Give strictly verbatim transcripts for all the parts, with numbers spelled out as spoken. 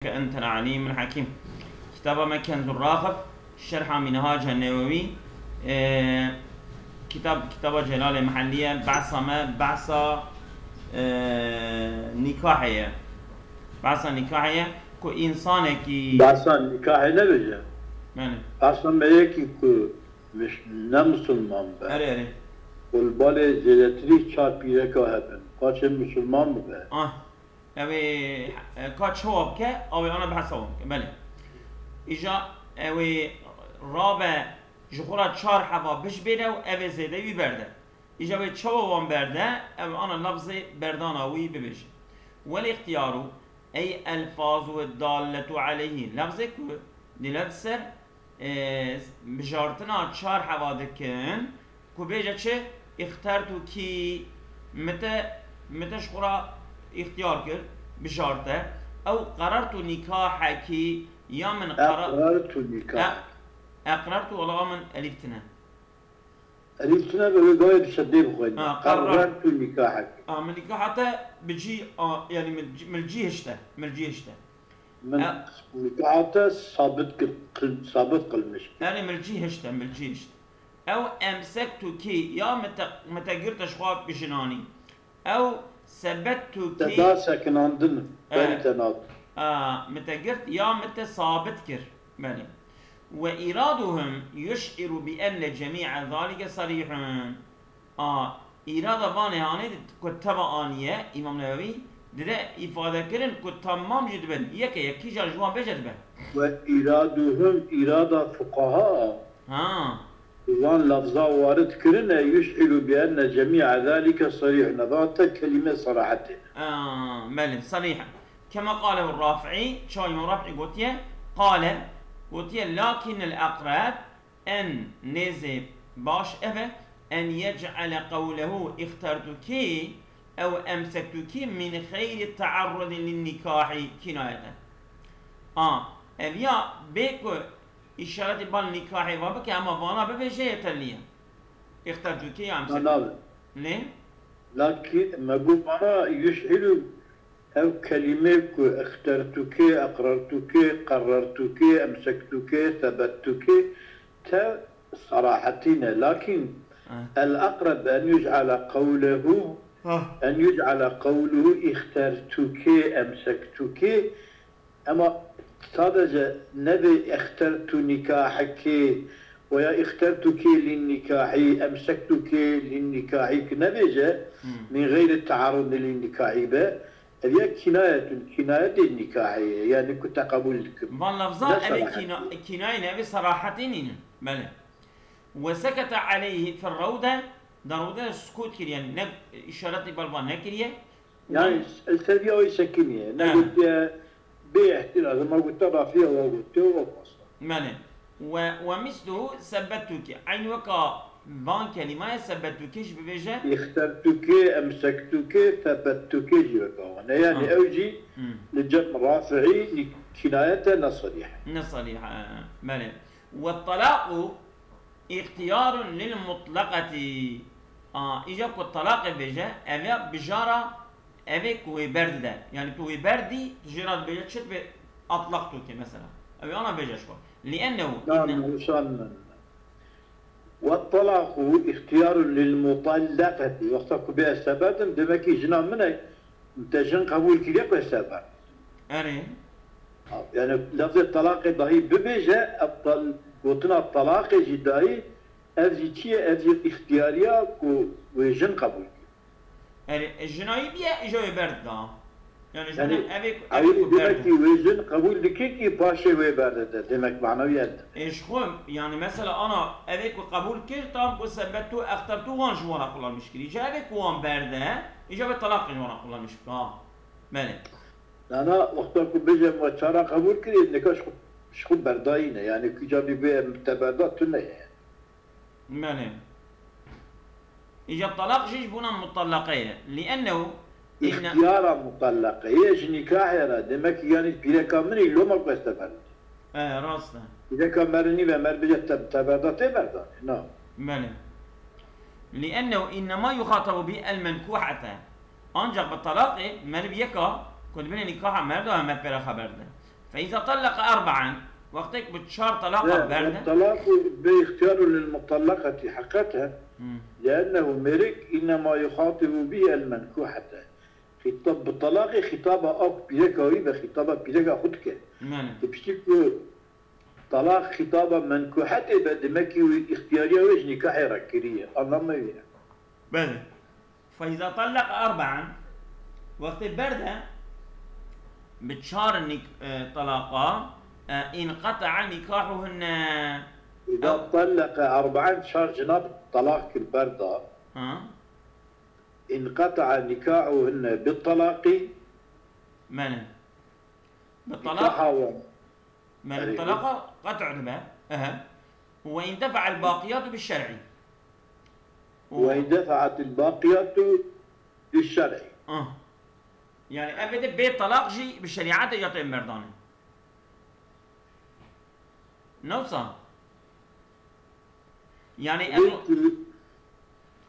Ke ente el-alimul hakim. Kitaba me Kenzur Raxib, Şerha Minhaca Newewi, e, kitab, kitaba Celalê Mehelliye, behsa me, behsa, e, nikahê ye. Behsa nikahê ye ku insanekî Behsa nikahê nebêje. Yani. Behsa me yekî ku miş-, ne misilman be. Erê, erê. Û li balê zêdetirî çar pîreka hebin. Paşê misilman bibe. Ah. Ew ê, e, ka çawa bike, ew ê ana behsa wan bike. Belê. Îja ew ê rabe ji xwe re çar heva bij bêne û ev ê zêde wî berde. Îja wê çawa wan berde, ew ana lafzê berdana wî bibêje. Wel îxtiyaru, ey elfazu dalletu aleyhî. Lafzê ku dîlet ser e, bijartina çar heva dikin, ku bêje çi? Îxtertu kî, min te, min te ji xwe re îxtiyar kir, bijarte, ew qerartu nikahekî, ya min qera-, Eqrartu nikah. e-, eqrartu, wala min elîf tine. Elîf tune be, wê gavê bi şeddê bixwîne. Ha, qerrar. Qerrartu nikahek. Ha, min nikaha te bi cî, a, yani min, min cî hişte, min cî hişte. Min E- nikaha te sabit kir, kil-, sabit qilmiş kir. Yani min cî hişte, min cî hişte. Ew emsektu kî, ya min te, min te girte ji xwe bi jinanî. Ew sebettu kî. Te da sekinandin, E. berî te nat. A, min te girt, ya min te sabit kir. Belê. Ve iraduhum yuş'iru bi enne cemî'e zalike sarîhun. A, îrada vanê hanê di-, ku teva aniye, Îmam Newewî, dide îfade kirin ku tamam jî dibin. Yeke yekî jar ji wan bêje dibe. Ve îraduhum, îrada fuqaha. Ha. Wan lafza warid kirine, yuş'iru bi enne cemî'e zalike sarîhun. Eva te kelîme serahetê. A, belê, sarîh. Kema qalehu Rafi'î, çawa Îmam Rafi'î gotiye, qale, gotiye, lakinnel eqreb, en nêzê baş ev e, en yec'ale qewlehu îxtertukî ew emsektukî min xeyri tearrudin lin nikahî kinayeten. A, ev ya bê ku îşaretê bal nikahê va bike, ama vana bibêje yeterlî ye. Îxtertukî ya emsektukî. Nabe. Lê? Lakin me got vana yuş'ilu Ev kelîmê ku îxtertukê, eqrartukê, qerrartukê, emsektukê, sebettukê te serahetî ne. Lakin Ha. el-eqreb en yuc'ale qewlehu, Ha. en yuc'ale qewluhu îxtertukê, emsektukê, ema sadece nebê îxtertu nikahekê veya îxtertukê lîn nikahî, emsektukê lîn nikahî ki nebêje, Hmm. min xeyri tearrudi lîn nikahî be, Ev ya kinayetun, kinayetê nikahê ye, yani ku te qebûl dikim. Van lafza Ne evê serahet kina-, kinayê ne, evê serahetê nînin. Belê. Ve sekete aleyhi fir rewde, da rewde sukût kir, yani ne işaretê balba nekiriye. Yani Van el seviya wê sekiniye. Ne Ha. gotiye bê ihtiraz, ma gotiye rafiye wa gotiye wa pasta. Belê. Ve, ve misluhu sebbettuki. Eyn weka van kelîmaya sebbettuki jî bibêje. Îxtertuki, emsektuki, sebbettuki jî weka wan e. Yani Ha. ew jî Hmm. li cem rafi'î ni-, kinayete ne sarîh. Ne sarîh, e, belê. Ve talaqu îxtiyarun lil mutlaqati. A, îja ku talaqê bêje, ev ya bijara Evê ku wê berdide. Yani tu wê berdî, tu jê re dibêje çi dibê atlaqtuki mesela. Ew ê ana bêje ji xwe. Li'ennehu. Na, îne- na, wisa ne. Ve talaqu îxtiyarun lil mutallaqeti. Wexta ku bê ez te berdim, demek ki jina min e, te jin qebûl kiriye ku ez te berdim. Erê. Yani lafzê talaqê dahî bibêje, ev tal-, gotina talaqê jî dahî, ev jî çi ye? Ev jî îxtiyariya ku wê jin qebûl kir. Yani, e, jinayî biye, îja wê berdida. Yani, ji Yani, min evê ku, evê ewî ku demek berdin. ki wê jin qebûl dike ki paşê wê berdide. Demek mana wî ev. E, ji xwe, yani, mesela, ana, evê ku qebûl kir, tam ku sebet tu, exter tu, wan ji wana kullanmış kir. Îja evê ku wan berde, îja wê talaq ji wana kullanmış kir. Ha. Belê. Nana, wexta ku bêje me çara qebûl kir, ê nika ji xwe, ji xwe berdayî ne. Yani, ku îca bî bê em te berda, tu ne ye. Belê. Îja talaq jî ji bona mutallaqe ye. Li'ennehu îne- Îxtiyara mutallaqe ye ji nîkahê re. Demek ki yanî pîreka min î loma ku ez te berdim. E, rast e. Pîreka merinî ve mer bêje te, te berda tê berdanê. Na. Belê. Li'ennehu înnema yuxatabu bi el menkuhete. Ancak bi talaqê meriv yeka ku di binê nîkaha merda me pê re xeber dide. فإذا طلق أربعا، wextê ku bi çar talaqa لا، berde. والطلاق باختيار للمطلقة حقيقة، Hmm. لأنه mêrik إنما يخاطب به المنكوحة. Xîtab, bi talaqê xîtaba ak pîreka wî be, xîtaba pîreka xwe dike. Belê. Tu piştî ku talaq xîtaba menkuhetê be, demek ki wî îxtiyariya wê ji nîkahê re kiriye. Anlamê wî ne. Belê. فإذا طلق أربعا، wextê berde bi çar nik-, e, talaqa, e, انقطع نكاحهن. إذا طلق أربعا، çar cina bi talaq kir berda. Ha? انقطع نكاحهن بالطلاق. Belê. Bi talaq. Nîkaha wan. Belê, Erê. Talaqa qet'u dibe. Ehe. واندفع الباقيات بالشرع. واندفعت الباقيات بالشرع. Ah. Yani ev ê de bê talaq jî bi şerîetê ya tên berdanê. Ne wisa? Yani ev, Wê ku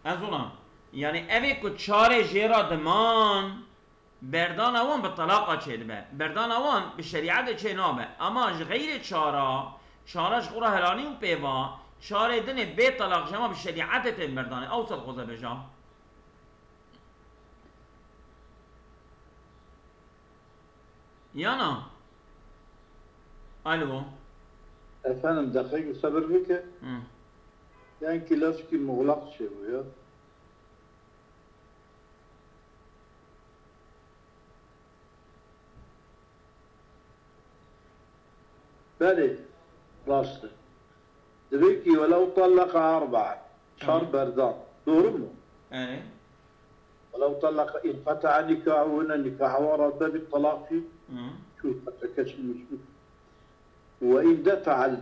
ez olam. Yani ev ê ku çarê jê re diman, berdana wan bi talaqa çêdibe. Berdana wan bi şerîetê çê nabe. Ama ji xeyrê çara, çara ji xwe re helanî û pêva, çarê dinê bê talaq jema bi şerîetê tên berdanê. Ew sed xweze bêja. Yana. Alo. Efendim, deqeyek sebir bike. Hı. Yankî lewskî muxlaq çêbû ya. Belê, rast e. Divê ki welew tallaka erbaen. Çar Tamam. Berdan. Doğru mu? Yani. Welew tallaka inqata'a nikahuhunne, nikaha wan radibe bi talaqî. Hı. Şu kaçın müşkül. Ve in defa'al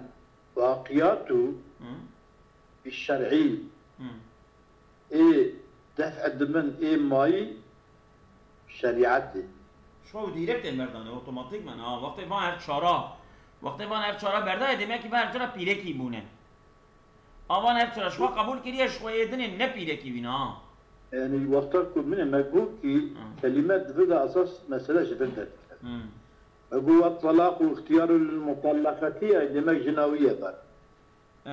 baqiyatu Hı. bi şer'i. Hı. Ê def edibin ê mayî şerîetê. Şo direkt ê merdanê, otomatikman. Ha, wextê van her çara. Wextê van her çara berdayê, demek ki van her çara pîrekî bûne. A van her çara şwa qebûl kiriye, şwa ê dinê ne pîrekî wîna, ha. Yani wexta ku min me got ki Hı. kelîme divê de esas mesele ji vir derdiket. Hı. Me got ve talaqu ihtiyarun lil mutallaqati, yani demek jina wî ye ber. E.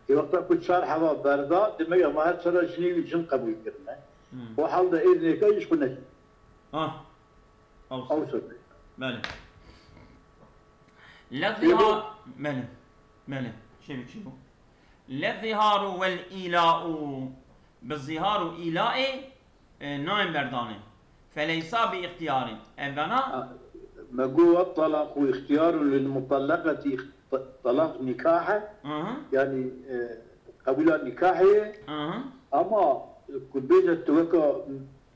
Ê wexta ku çar heva berda, demek ama her çara jinê wî jin qebûl kirine. Hı. O halde ê dinêka jî xwe ne. Ha. Awsa. Awsa. Belê. Lezîha. Belê. Belê. Şey biçî bû. Lezîharu vel îla'u. Bi zîhar û îlaê, e, nayên berdanê. Feleysa bi îxtiyarî. Evana. Me got ve talaqu ihtiyarun lil mutallaqati, talaq nîkah e. Hı hı. Yani e, qebûla nîkahê ye. Hı hı. Ama ku bêje tu weka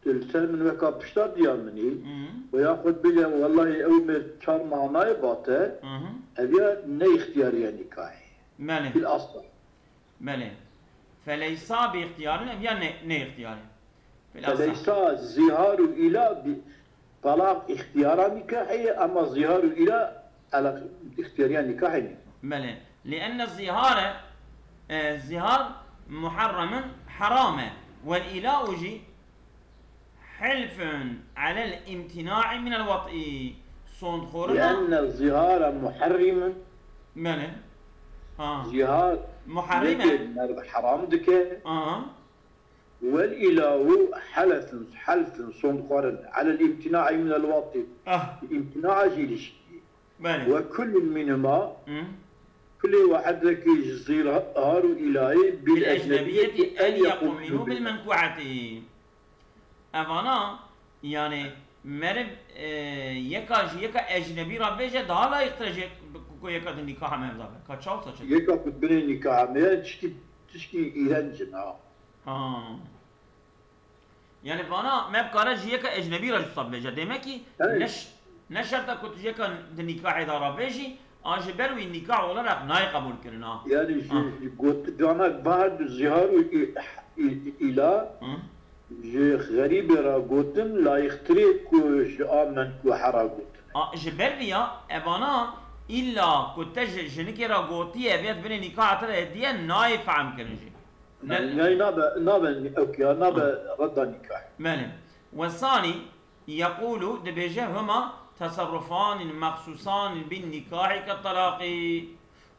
tu li ser min weka pişta diya min î, Hı hı. û yaxud bêje wellahî ew mêr çar meha nayê bate, Hı hı. ev ya ne îxtiyariya nîkahê. Belê. Bil asla. Belê. Feleysa bi îxtiyarî, ev ya ne, ne îxtiyarî. Feleysa. Feleysa zîhar û îla bi talaq îxtiyara nîkahê ye, ama zîhar û îla elaq îxtiyariya nîkahê ne. Belê. Lienne zîhare, e, zîhar muharremin, heram e. Wel îla'u jî hilfun alel imtina'i minel wat'i. Sondxorina. Lienne zîhara muharrimin. Belê. Ha. Zîhar Muharrime. Neke merv heram dike. Aha. Wel îla'u helfun, helfun, sondxwarin, alel imtina'i minel wat'i. Ah. Îmtina ji îlişkî. Belê. Ve kullun minhuma, Hı. kulê wahedekî ji zîhar û îlayê bil Bil ecnebiyetî ecnebiyetî en en yekûmînû yekûmînû bil bil menku'etî. Evana, yani, meriv, e, yeka ji yeka ecnebî re bêje, daha layîqtir e ji ku yeka di nîkaha me bizabe. Ka çaw saçe. Yeka ku binê nîkaha me ye, tişkî, tişkî îrenc in ha. Ha. Yani vana me bikare ji yeka ecnebî re jî wisa bêje. Demek ki Evet. ne ş-, ne şerta ku tu yeka di nîkahê de re bêjî, a ji ber wî nîkah olarak nayê qebûl kirin ha. Yani ji, Ha. ji got canak bahar du zîhar û î-, î-, îla Hı? ji xerîbê re gotin layîqtirê ku ji a menkuhe re gotin. A, ji ber vî ya, evana îlla ku te ji jinikê re gotiye, vê di binê nîkaha te de hediye, nayê fehm kirin jî. Ne- Yani nabe, nabe ewkiya, nabe redda nîkah. Belê. Wesanî yeqûlu dibêje huma تصرفان مخصوصان بالنكاح كالطلاق.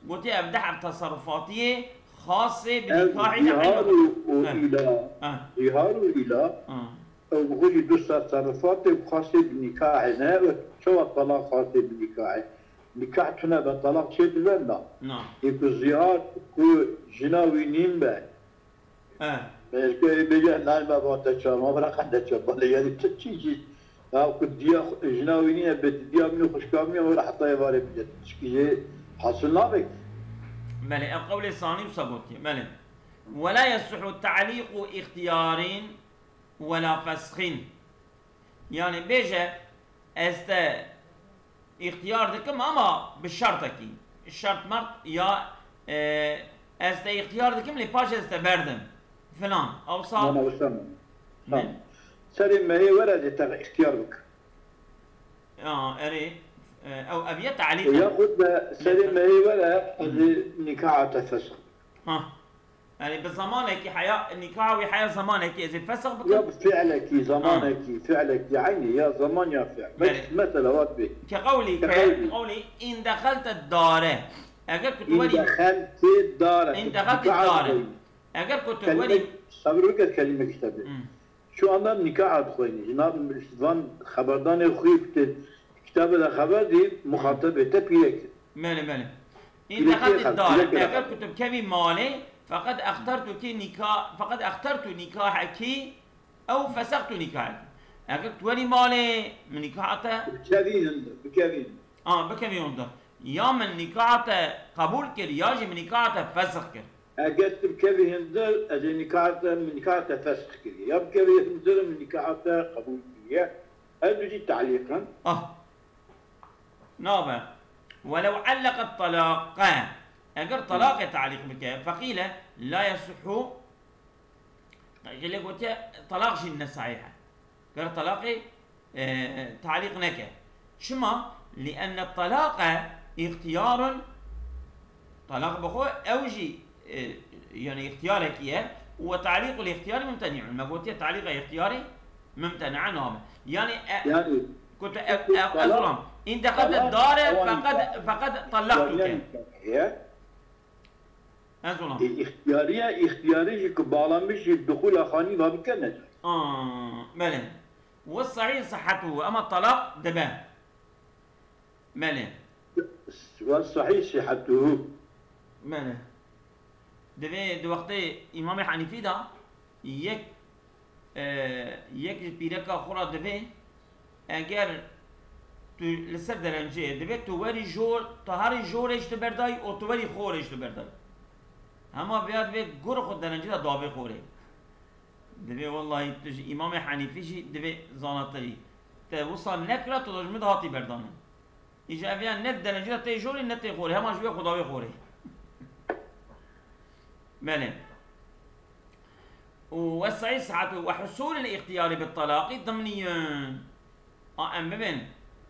Gotiye ev deh ev teserrufatiyê xasê bi Ev nikahî de zihar eyn û, û Heh. îla, Heh. zihar û îla, Heh. ew bi xwe jî du teserrufatê xasê bi nikahê ne, ew çawa talaq xasê bi nikahê? Nikah tune be, talaq çê dibe na. Na. Ê ku zihar, ku jina wî nîn be, He. Belkî bêje nayme ba te çawa, ma bira qende çawa. Lê yani tu çi jî? Ya ku diya xwe, jina wî niye, bê diya min û xwişka min û heta êvarê bide. Tişkî jê hasil nabe. Belê, ev qewlê Sanî wisa gotiye. Belê. ولا يصح تعليق اختيار ولا فسخ. Yani bêje, ez te îxtiyar dikim ama bi şertekî. Şert mert ya, e, ez te îxtiyar dikim lê paş ez te berdim. Filan. Ewsa Bana wisa min. Ne? Tamam. Serê mehê were ez ê te îxtiyar bikim. Ya, erê, e, ew, ev ye talîq e. Yaxud de serê mehê were ez ê nikaha te fesx bikim. Ha. Yani bi zamanekî heya, nikaha wî heya zamanekî ez ê fesx bikim. Ya bi fiilekî, zamanekî, fiilekî, eynî ya zaman ya fiil. Belê. Mes-, mesela wat bê. Ke qewlî, Ke ke qewlî. qewlî, in dexelte dare. Eger ku tu In werî dexelte dare. In dexelte Nikaha dare. dixweyî. Eger ku tu Kelîme, werî sabir bike, kelîme işte bê. Hmm. Şu anda nikaha dixweyî. Jina van xeberdanê xwe ku tê kitabê de xeber dî, muxatebê te pîrek e. Belê, belê. Pîrekê Îndexet xelk, dar, pîrekê eger xelk. ku tu bikevî malê, feqet extertu ki nika-, feqet extertu nikaheki ew fesextu nikaheki. Eger tu werî malê, min nikaha te Bikevî hindir, bikevî. A, bikevî hindir. Ya min nikaha te qebûl kir, ya jî min nikaha te fesix kir. Eger tu bikevî hindir, ez ê nikaha te, min nikaha te fesix kiriye. Ya bikevî hindir, min nikaha te qebûl kiriye. Her du jî talîq in. Ah. Nabe. Welew elleqet talaqe. Eger talaqê talîq bike, feqîle la yesihhu. Qîlê gotiye, talaq jî ne sahîh e. Ger talaqê, e, talîq neke. Çima? Lienne talaqe îxtiyarun, talaq bi xwe ew jî, e, yani îxtiyarekî ye. Û we talîqul îxtiyarî mumteni'un. Me gotiye talîqa îxtiyarî mumteni'a nabe. Yani, e, Yani, ku tu ev, ev, ez talaq, olam. Îndexete talaq dare ewan feqet, feqet talaqtuke. Yani, ye. Ez olam. E, îxtiyariye, îxtiyarî jî ku bağlamış jî duxula xanî va bike ne. Aa, belê. Ve sahîh sihhetuhu, ama talaq dibe. Belê. Ve sahîh sihhetuhu. Belê. Divê di wextê Îmamê Henîfî de yek, e, yek ji pîreka xwe re divê, eger tu li ser derencê ye, divê tu werî jor, tu herî jorê ji tu berdayî û tu werî xorê ji tu berdayî. Hema vêya divê gur xwe derencê de davê xorê. Divê wellahî tu ji Îmamê Henîfî jî divê zanatirî. Te wisa nekira, tu ji min de hatî berdanîn. Îja ev ya ne derencê de tê jorê ne tê xorê. Hema ji wê xwe davê xorê. Belê. Û ve sahîh sihhetu ve husûlul îxtiyarî bit talaqî dimniyun. A em bibin,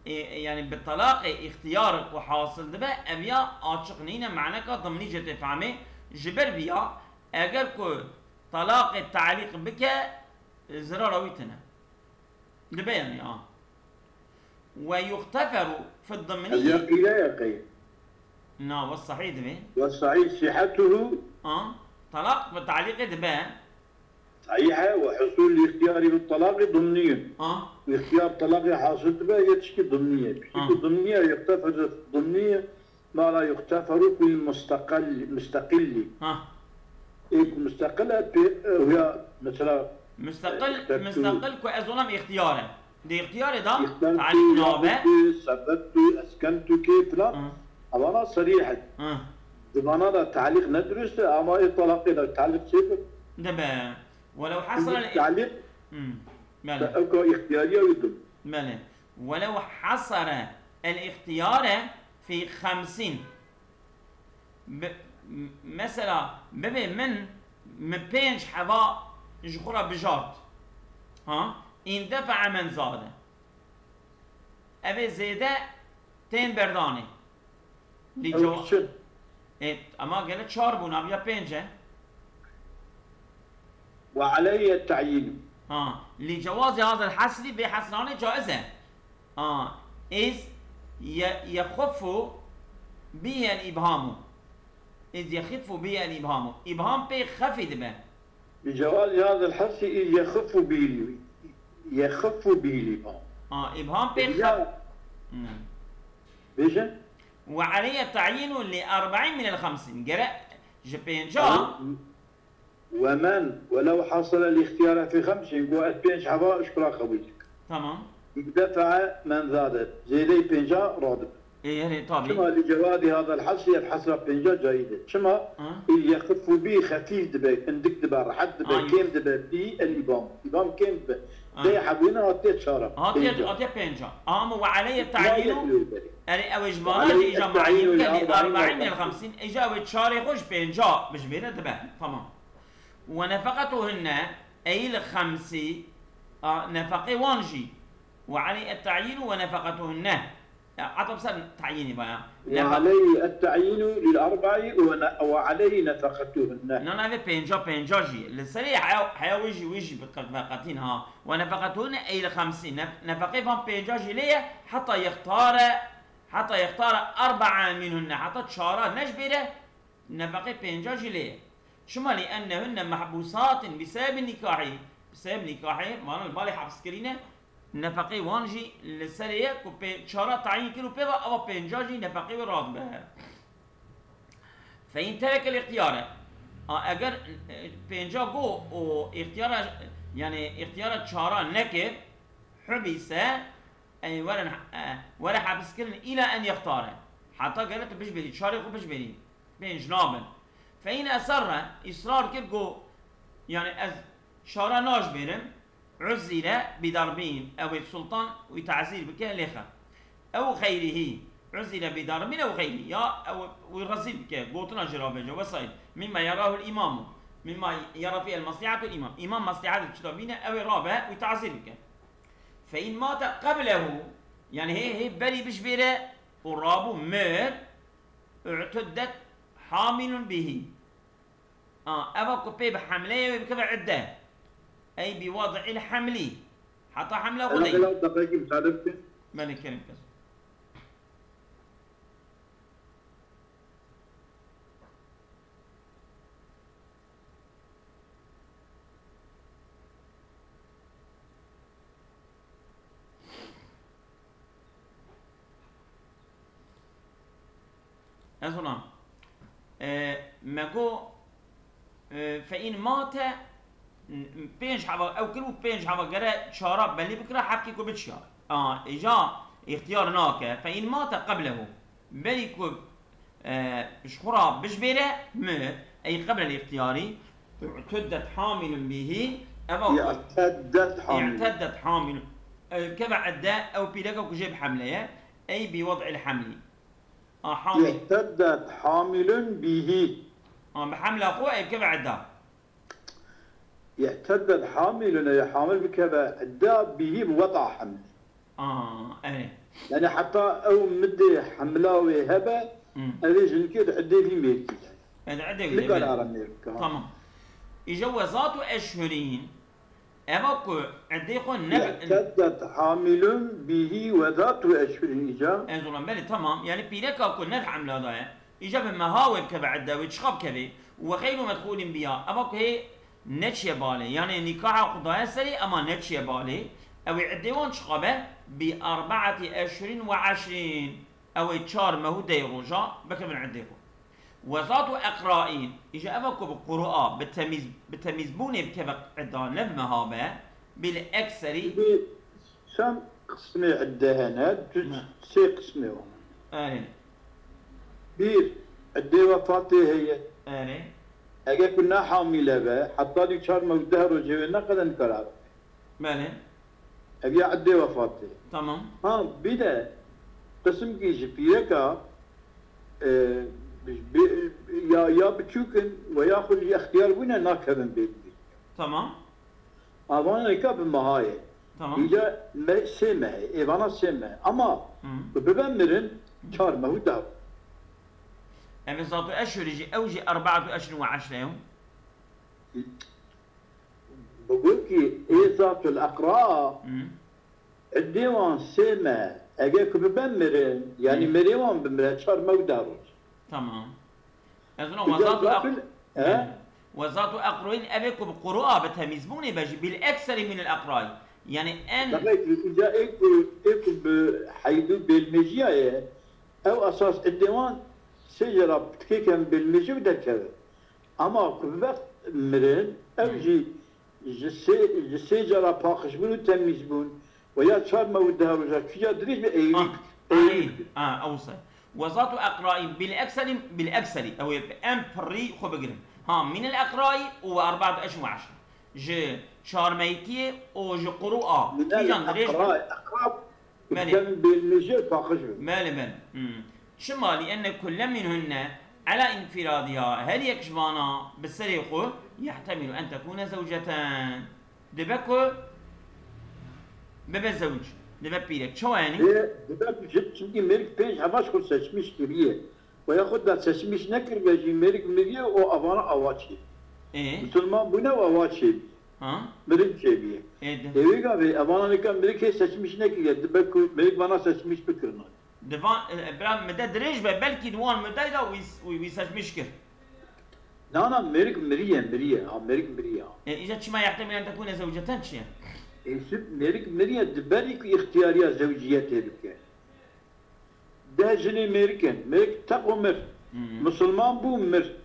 e, e, yani bi talaqê îxtiyar ku hasil dibe, ev ya açiq nîne, maneka dimnî jê tê fehmê. Ji ber vî ya, eger ku talaqê talîq bike, e, zirara wî tune. Dibe yani, a. Ve yuxteferu fi dimnî. Ev ya qîle ye qey. Na, ve sahîh dibe. Ve sahîh sihhetuhu. A, talaq bi talîqê dibe. Sahîh e, ve husûl îxtiyarî bi talaqî dimnî ye. A. Îxtiyar talaqê hasil dibe, ye tişkî dimnî ye. Tişkî A. ku dimnî ye, yuxteferu fi dimnî ye. Ma la yuxteferu fil musteqil-, musteqilli. Ha. Ê ku musteqil e, pê, e, ya, mesela, Musteqil, e, musteqil ku ez olam îxtiyar e. Di îxtiyarê de Îxtiyar talîq tu, nabe. Yahû tu, sebet tu, esken tu kê filan. Hı. Evana serîh e. Hı. Di vana de talîq ne dirust e, ama ê talaqê de talîq çêtir. Dibe. Welew hasal Çünkü talîq, Hı. Belê. Ew ka îxtiyariya wî dim. Belê. Welew hasara el îxtiyare fî xemsîn. Bi-, m-, mesela, bibê min, min pênc heva ji xwe re bijart. Ha? Îndefe'e men zade. Ev ê zêde tên berdanê. Lî Ew cewa-, çi? Ê, ama gele çar bûn, aviya pênc e. Ve aleyye ta'yînû. Ha, lî cewazê hazal hesrî bê hesranê caiz e. Ha, Îz ye-, yexufu bihi el-îbhamu. Îz yexiffu bihi el-îbhamu. Îbham pê xefî dibe. بجواز هذا الحذف إذ يخف به ال- يخف به الإبهام. A, îbham pê xef. Ya, Hmm. bêje. Ve aleyhe ta'yinu li erba'in minel xemsîn. Gere ji pênca. ومن ولو حصل الاختيار في خمس، go ez pênc heva ji kula qebûl dikim. Tamam. دفع من زاد، zêdeyî pênca radibe. Ê, herê tabî. Çima li cewazî hadal hesrî ev hesra pênca cayîz e. Çima? Ha? Îl yexif û bî xefîf dibe, hindik dibe, rehet dibe, Aynen. kêm dibe, bî el îbam. Îbam kêm dibe. Aynen. Dê hebûne hatiye çara. Hatiye, Pênca. Hatiye pênca. Ama ve aleyhe Çima ta'yinu. yekliyor beri? Erê ew ê ji Ve vana jî aleyhe îca ta'yinu muayyin li ke li erba'in erba'in min el xemsîn. Îca ew ê çarê xwe ji pênca bijmêre dibe. Tamam. Ve nefeqetuhunne eyl xemsî. A, nefeqê wan jî. Ve aleyhe ta'yinu ve nefeqetuhunne. Ya, ata ser tayînî vaya. وعليه التعيين للأربع ون- وعليه نفقتهن. Nana ve pênca pênca jî. Li serê heya, heya wê jî, wê jî bi qe-, veqetîn ha. Ve nefeqetuhunne ey li xemsîn. Nef-, nefeqê van pênca jî lê ye. Heta yextare, heta yextare erba'a minhunne. Heta çara nejbêre nefeqê pênca jî lê ye. Çima li ennehunne mehbûsatin bi sebebin nikahî. Bi sebeb nikahê, vana li malê heps kirîne. Nefeqê wan jî li serê ye ku pê çara tayîn kir û pê ve ava pênca jî nefeqê wê radibe. Fe in terekel îxtiyare. A, eger, e, pênca go û îxtiyara, yani îxtiyara çara neke, hubise, ey were, e, were hepiskirin îla en yextare. Heta gere tu bijbêrî, çarê xwe bijbêrî. Pênc nabin. Fe in esarre, israr kir go, yani ez çara najbêrim, uzzire bi darbin, ew ê sultan wî tazîr bike lêxe. Ew xeyrihî, uzzire bi darbin ew xeyrihî, ya ew wî rezîl bike, gotina jê ravêje, wesaîl, mimma yarahu el-îmamu, mimma yara fî el-maslihatu el-îmam. Îmam maslihata çi da bîne, ew ê rabe, wî tazîr bike. Fe in mate qeblehu, yani hê, hê berî bijbêre û rabû mir, u'tuddet hamilun bihi. A, eva ku pê bi hemleyê wê bikeve idde. Ey bi wad'il hemlî. Heta hemla xwe Ela dey. ela deqekî müsaade bikin. Belê kerim kes. Ez ona. E, me got, e, fe in mate, pênc heva, ew kir û pênc heva gere çara belî bikira, heqî ku biçiya. A, îca îxtiyar nake. Fe in mate qeblehu. Berî ku, e, ji xwe ra bijbêre, mir, ey qebl el îxtiyarî, i'teddet hamilun bihî, eva ku I'teddet hamilun. I'teddet hamilun. E, keve idde, ew pîreka ku jê bi hemle ye, ey bi wad'il hemlî. A, hamil. I'teddet hamilun bihî. A, bi hemla xwe ey keve idda. I'teddet hamilun, ey hamil bikeve idda bihî bi wad'a hemlî. A, erê. Yani heta ew midê hemla wê hebe, Hmm. ev ê jinkê di idê vî mêrkî de. E, di idê wî de, Nikare belê. Ara mêrkî, ha. Tamam. Îje wezatu eşhurîn, eva ku idê xwe ne I'teddet hamilun bihî wezatu eşhurîn îca. Ez ulan belê, tamam. Yani pîreka ku ne hemla da ye. Îca bi meha wê bikeve idde, wê çiqa bikevê? Ve xeyru medxulin biha. Eva ku hê neçiye balê. Yani nîkaha xwe daye serê, ema neçiye balê. Ew ê idê wan çiqa be? Bi erbaati eşhurin ve eşrin. Ew ê çar meh û dey roja bikevin idê xwe. Wezatu eqrain. Îja eva ku bi qurua, bi temîz, bi temîzbûnê bikeve idda, ne bi meha be. Bil ekserî. Bi Çend qismê idde hene? Tu Ne. Sê qismê wan. Erê. Bîr, idê wefatê heye. Erê. Eger ku ne hamîle be, heta dî çar meh û deh rojê wê ne qede nikare. Belê. Ev ya idê wefatê. Tamam. Ha, bir de qisimkî ji pîreka, e, bi, ya, ya biçûk in we ya xwe ji extiyar bûne nakevin bê bîr. Tamam. Avaneka bi meha ye. Tamam. Îca me, sê meh e. Êvana sê meh. Ama Hı. Bi bibe mirin çar meh û deh. Ev zatu eşhurî jî, ew jî erbaatu eşhur ve eşre ye. Bi gul ki ê zatul eqra Hı. Idê wan sê meh. Eger ku bibe mirin, yanî Hmm. mirê wan bimire çar mew deh roj. Tamam. Ez ona Îca wezat û zafin, eq-, he? Wezat û eqroyîn ev ê ku bi qurûa bi temîzbûnê be jî bil ekseri min el eqray. Yani en Demek ki îca ê ku, ê ku bi heydû bêlmêjiya ye, ew esas idê wan sê jera pitikê kem bêlmêji bi derkeve. Ama ku bibe mirin, ew Hmm. jî ji sê, ji sê cara paqijbûn û temîzbûn we ya çar mew û deh roja kîja dirêj be êrî, Ha, êrî ay, bike. Ha, ew se. Wezat û eqraî bil ekseri, bil ekseri. Ew ê bi en pirî xwe bigirin. Ha, min el eqraî û we erbaet eşhur ve eşra. Ji çarmeytiyê û ji qurûa Min el kîjan dirêj be? Eqra, eqra Belê. Kem bêlmêjê paqij be. Belê, belê. Hmm. Çima? Li enne kulle minhunne ala infiradiha. Her yek ji vana bi serê xwe yehtemilu en tekune zewceten. Dibe ku bibe zewc. Dibe pîrek. Çawa yani? Ê, dibe jin, çimkî mêrik pênc heva ji xwe seçmiş kiriye. Û ya xwe da seçmiş nekiribe jî mêrik miriye û avana awa çê. Ê? Musulman bûne û awa çê bîye. Ha? Mirin çê bîye. Ê, de- Ê wê gavê evana nika mirikê seçmiş nekiriye. Dibe ku mirik vana seçmiş bikirina. Di van, e, bira mide dirêj be, belkî di wan midey de wî, wî, wî seçmiş kir. Na, na, mêrik miriye, miriye. Ha, mêrik miriye. E, îca çima yehtemilu en tekune zewceten çi ye? E, sib-, mêrik miriye, di berî ku îxtiyariya zewciyetê bike. Deh jinê mêrik in. Mêrik teqo mir. Hı hı. Misilman bû, mir.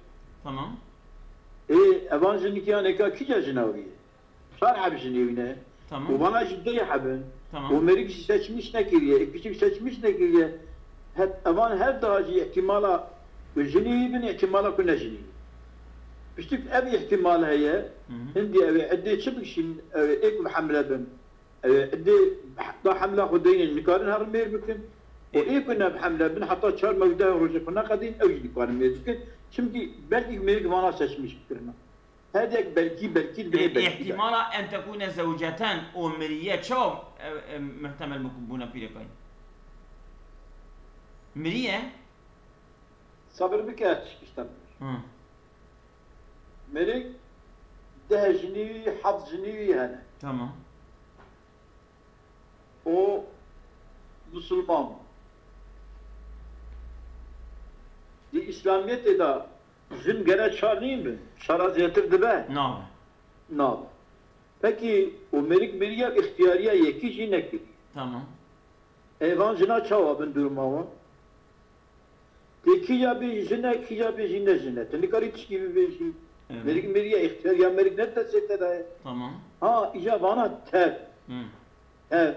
Tamam. Ê, evan jinikî ya nêka kîja jina wî ye? Çar heb jinê wî ne. Tamam. Û vana jî deh heb in. Tamam. Û mêrik jî seçmiş nekiriye. Ê, piçik seçmiş nekiriye. Hep, evan her daha jî îhtimala ku jinê wî bin, îhtimala ku ne jinê wî. Piçik ev îhtimal heye. Hı hı. Hindî ew ê edê çi bikişîn, ew ê êk bi hemle bin. Ew ê edê da hemla xwe deynin, nikarin herin mêr bikin. Û Ê- ê ku ne bi hemle bin, heta çar mew deh rojê xwe neqedîn, ew jî nikarin mêr bikin. Çimkî belkî mêrik vana seçmiş bikirina. Her yek belkî, belkî dibê E, belkî de. Îhtimala en tekune zewceten û miriye çawa, e, e, muhtemel bû-, bûna pîrekayî? Miriye? Sabir bike, tişkî te bibêjim. Hı. Mêrik deh jinî wî, heft jinî wî hene. Tamam. O musulman bû. Di Îslamiyetê de jin gere çar nîn bin? Çara zêtir dibe? Nabe. Nabe. Pekî û mêrik miriya îxtiyariya yekî jî nekiriye. Tamam. Ê van jina çawa bin duruma wan? Tê kîja bê jin e, kîja bê jî ne jin e. Tu nikarî tişkî bibêjî. Evet. Mêrik miriye, îxtiyar ya mêrik ne destê te de ye. Tamam. Ha, îja vana tev. Hı. Tev.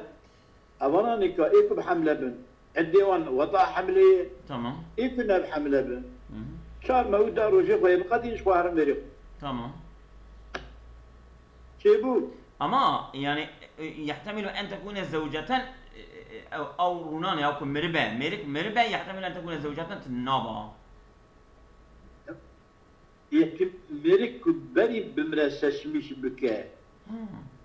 Evana nîka ê ku bi hemle bin. Edê wan weta hemlê ye. Tamam. Ê ku ne bi hemle bin. Hı hı. Çar mew û deh rojê xwe yê biqedîn ji xwe herin mêrê xwe. Tamam. Çêbû. Ama, yani, e, yehtemilu en tekune zewceten, e, e, ew, ew rûnan ya ku miribe, mêrik miribe, yehtemilu en tekune zewceten tu naba. Yek mêrik ku berî bimre seçmiş bike. Hmm.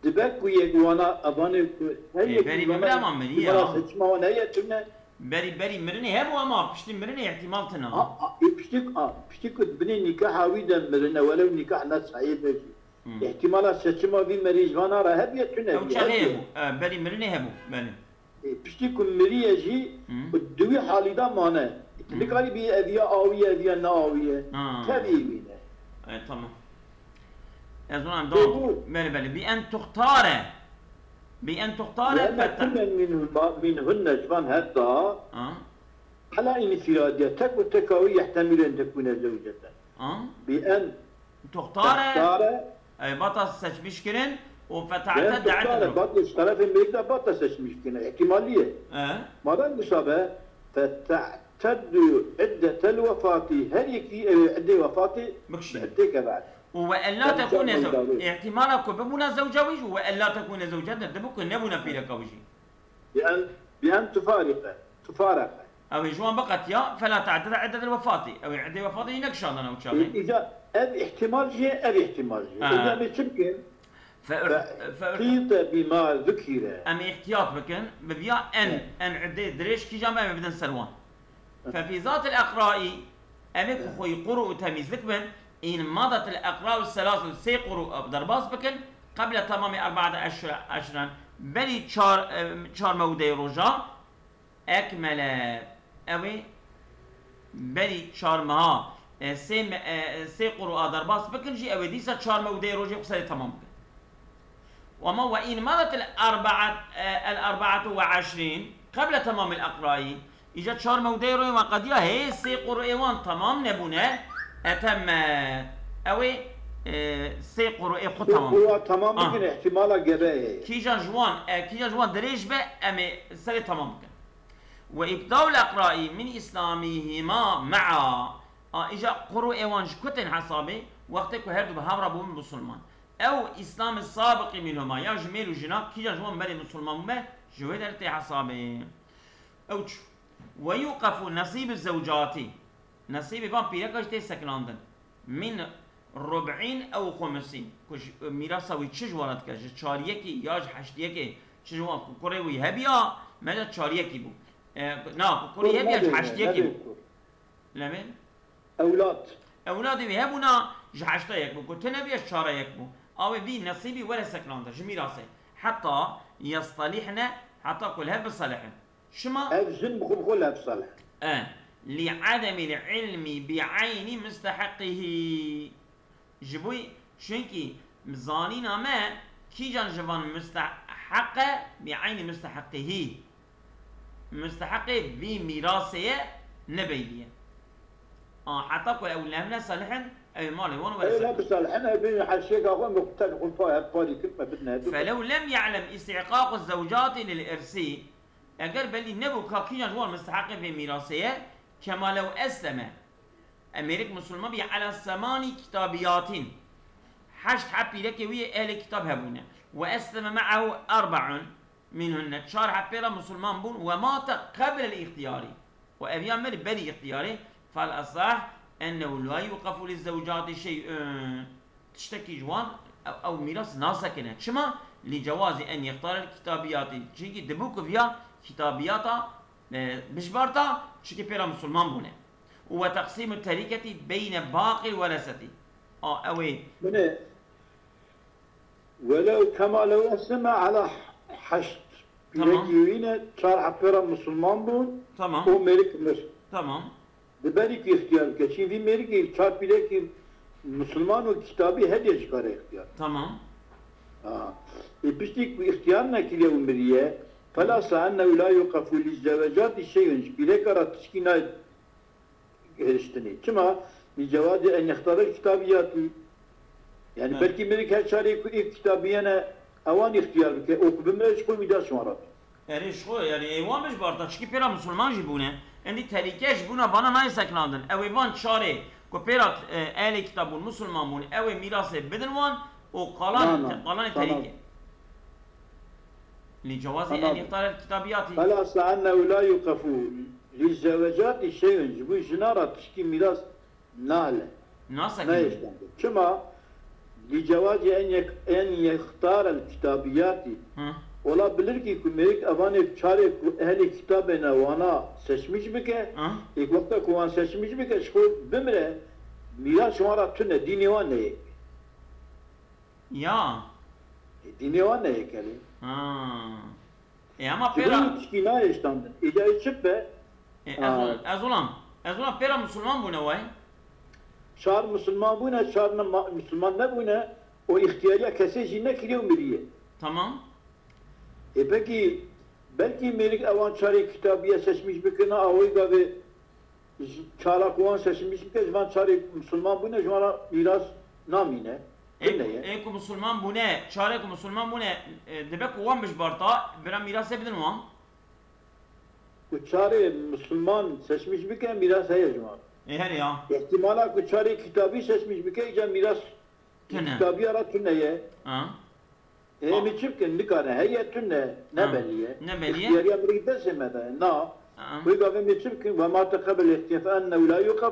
Dibe ku yek wana evanê ku her Ê, yek berî wana bimre ama mirî wana ya. Seçma wan heye tune. Berî, berî mirinê hebû ama piştî mirinê îhtimal tine. A, a, ê, piştî, a, piştî ku binê nîkaha wî de mirine, welew nîkah ne sahî be jî. Hmm. Îhtimala seçima vî merî ji vana re hebiye tune Ew bûye, çaxê hebiye. Hebû? E, berî mirinê hebû, belê. E, piştî ku miriye jî Hmm. di wî halî de mane. Hmm. Nikarî bî ev ya awiye, ev ya neawiye. Ha. Tevî wî ne. E, tamam. Ez ona Pê dam. Bû. Belê, belê. Bi en tuxtare. Bi en tuxtare Lene fete. Kulle min, min hunne ji van her da. Ha. Hela înfiradiye tek û teka wî yehtemilu en tekune zewceten. Ha. Bi en Tuxtare, Tuxtare. E, bata seçmiş kirin û Yan feta'tedde tuxtare, iddet. Bat ji terefê mêrik de bata seçmiş kirin. Îhtimalî ye. E. Madem wisa be, feta'teddu iddetel wefati. Her yekî ew ê iddê wefatê Bikşî. Têkeve. Û we ella Yan tekune çar zew-, meydavê. Îhtimala ku bibûna zewca wî jî û we ella tekune zewceten, dibe ku nebûna pîreka wî jî. Bi en, bi en tufarike. Tufareke. Ew ê ji wan biqetiya, fela te'tede iddetel wefatî. Ew ê iddê wefatê jî nekişandana ew çaxê. Î-, îca ev îhtimal jî ye, ev îhtimal jî ye. Ha. Îca bê çi bikin? Fe ur-, Fe fe ur-, qîte bîma zukîre. Em ê îhtiyat bikin, bi viya en, Evet. En iddê dirêj kîjan be em ê bidin ser wan. Evet. Fe fî zatil eqraî, ev ê ku Evet. Xweyî quru û temîzlik bin, În madat el eqra û selas û sê quru derbas bikin, qeble temamê erbaete eşre-, eşren, berî çar, e, çar mewdeyê roja, Ekmele, ew ê berî çar meha, e, sê me-, e, sê quru a derbas bikin jî, ew ê dîsa çar meh û deh rojê xwe serê temam bikin. Wema ve in madet el erbaat, e, el erbaatu ve eşrîn qeble temamil eqrayî. Îca çar meh û deh rojê wan qediya, hê sê quru ê wan temam nebûne, etemme. Ew ê, e, sê quru ê xwe Sê temam quru bikin. a temam Ah. bikin, ihtimala gebe heye. Kîjan ji wan, e, kîjan ji wan dirêj be, em ê serê temam bikin. Ve îbdal eqraî min îslamîhîma me'a. A, îja quru ê wan ji ku tên hesabê? Wextê ku her du bi hev re bûn misilman. Ew îslamê sabiqî minhuma, ya ji mêr û jina, kîjan ji wan berê misilman bûbe, ji wê derê tê hesabê. Ew çû. Ve yuqefu nesîbî zewcatî. Nesîbê van pîreka jî tê sekinandin. Min rub'în ew xumusîn. Ku ji, mîrasa wî çi ji wan re dike? Ji çar yekî ya ji heşt yekê çi ji wan ku kurê wî hebiya, meca çar yekî bû. E, na, ku kurê Kur hebiya ji nebê, heşt yekî nebê bû. kur. Lê min? Ewlad. Ewladê wî hebûna ji heşta yek bû. Ku tune bû ya ji çara yek bû. Awê vî nesîbî were sekinandin ji mîrasê. Heta yestelîhne, heta ku li hev biselihin. Çima? Ev jin bi xwe bi xwe li hev salih. E, li edemî ilmî bi eynî musteheqihî. Ji bo, çunkî zanîna me kîjan ji van musteheq e bi eynî musteheqihî. Musteheqê vî mîrasê ye, ne beylî ye. A, heta ku ew li hev nesalihin, ew ê malê wan were Ew sekinandin. ne bisalihin, ew bêjin heşiyeka xwe, me xwe tel xwe pa-, hep parî kir, me bidine. Felew lem ye'lem îstihqaqu zewcatî lil irsî, Eger belî nebû ka kîjan ji wan misteheqê vê mîrasê ye, kema lew esleme. E, mêrik misilman bî ela semanî kitabiyatîn. Heşt heb pîrekê wî yê ehlê kitab hebûne. Ve esleme me'ehu erbe'un minhunne. Çar heb pê re misilman bûn. Ve mate qeblel îxtiyarî. Û ev ya mir berî îxtiyarê, fal esah ennehu la yuqefu li zewcatî şey'un. Tiştekî ji wan ew, ew mîras nasekine. Çima? Li cewazî en yextarel kitabiyatî. Çunkî dibû ku viya kitabiyata, e, bijbarta, çunkî pê re misilman bûne. Û ve teqsîmu terîketî beyne baqî weresetî. A, ew ê Binê, Welew kema lew esleme ala heşt. Tamam. Pîrekî wî ne, çar hepê re misilman bûn Tamam. û mêrik mir. Tamam. Di berî ku îxtiyar bike. Çî vî mêrikî çar pîrekî misilman û kitabî her yek ji kare îxtiyar. Tamam. Ha. Ê piştî ku îxtiyar nekiriye û miriye, felasa ennehu la yuqefu lî zewecatî şeyun, ji pîreka re tişkî nayê hêriştinê. Çima? Li cewazê en yextara kitabiyatî. Yani Evet. belkî mêrik her çarê ku ê kitabiyene ewan îxtiyar bike, û ku bimire ji xwe mîras ji wan re. Erê ji xwe, yani ê wan bijbarta, çikî pêra misilman jî bûne. Endî terîke ji bûna vana nayê sekinandin. Ew ê van çarê ku pêra, e, ehlê kitab bûn, misilman bûn, ew ê mîrasê bidin wan û qalan, Na, na, qalanê tamam. terîke. Li cewazê Tamam. en yextara kitabiyatî. Felasa ennehu la yuqefu. Li zewecatî şeyun, ji bo jina re tişkî mîras nale. Nasekine. Nayê ştandin. Çima? Li cewazî en yek-, en yextarel kitabiyatî. Hı. Ola bilirkî ku mêrik evanê çarê ku ehlê kitabê ne wana seçmîş bike, Hı. êk wexta ku wan seçmîş bike, ji xwe bimire, mîras ji wan re tune, dînê wan ne yek. Ya. E, dînê wan ne yek e lê. Ha. E, ama Ji pêra ber tişkî nayê ştandin. Îca ê çi be? E, ez Ha. ol-, ez olam. Ez olam pêra misilman bûne way. Çar misilman bûne, çar ne ma-, misilman nebûne. O îxtiyariya kesê jî nekiriye û miriye. Tamam. E, pekî belkî mêrik ewan çarê kitabiye seçmîş bikirine, a wê gavê Ji çara ku wan seçilmiş bike, ji van çarê misilman bûne, ji wan re mîras namîne. Ê Tune ku, ye. ê ku misilman bûne, çarê ku misilman bûne, e, dibe ku wan bijbarta, bira mîrasê bidin wan. Ku çarê misilman seçmiş bike, mîras heye ji wan. Ê her ya. Îhtimala ku çarê kitabî seçmiş bike, îca mîras Tune. kitabiya re tune ye. Ha. Ê, em ê çi bikin? Nikare. Heye tune. Ne Ha. belî ye. Ne belî ye. Îxtiyariya mirî destê me de ye. Na. Ha. Wê gavê em ê çi bikin? Ve ma teqebel îxtiyar fe ennehu la yuqefu.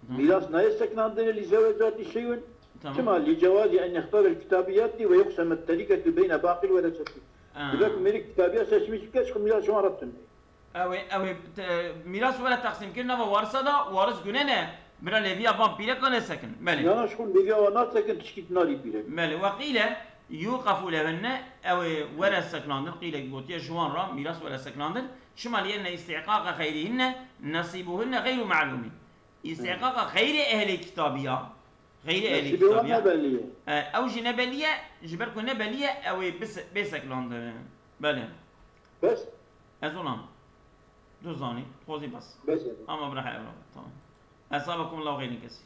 Tamam. Mîras nayê sekinandinê li zewecatî şeyun. Tamam. Çima? Li cewazî en yextarel kitabiyatî ve yuqsemet terîketî beyne baqîl weresetî. Ha. Dibe ku mêrik kitabiya seçmiş bike, ji xwe mîras ji wan re tune. Ew ê, ew ê, te, mîras were teqsîmkirin nava warisa da, waris gune ne, bira lêviya van pîreka nesekin. Belê. Yana ji xwe lêviya wan nasekin, tişkî tu narî pîrek. Belê, we qîle, yuqefu lehunne, ew ê were sekinandin, qîlek gotiye ji wan re, mîras were sekinandin, Çima? لأن استحقاق غيرهن نصيبهن غير معلوم. Îstihqaqa xeyrê ehlê kitabî ya. Xeyrê ehlê Nesîbê wan kitabî ya. ne belî ye. E, ew jî ne belî ye, ji ber ku ne belî ye, ew ê bis- bê sekilandin. Belê. Bes, Ez ona. Tu zanî, xwezî bes. bes e. Ama bira evra. Tamam. Esabakum Allahu xeyrin kesîr.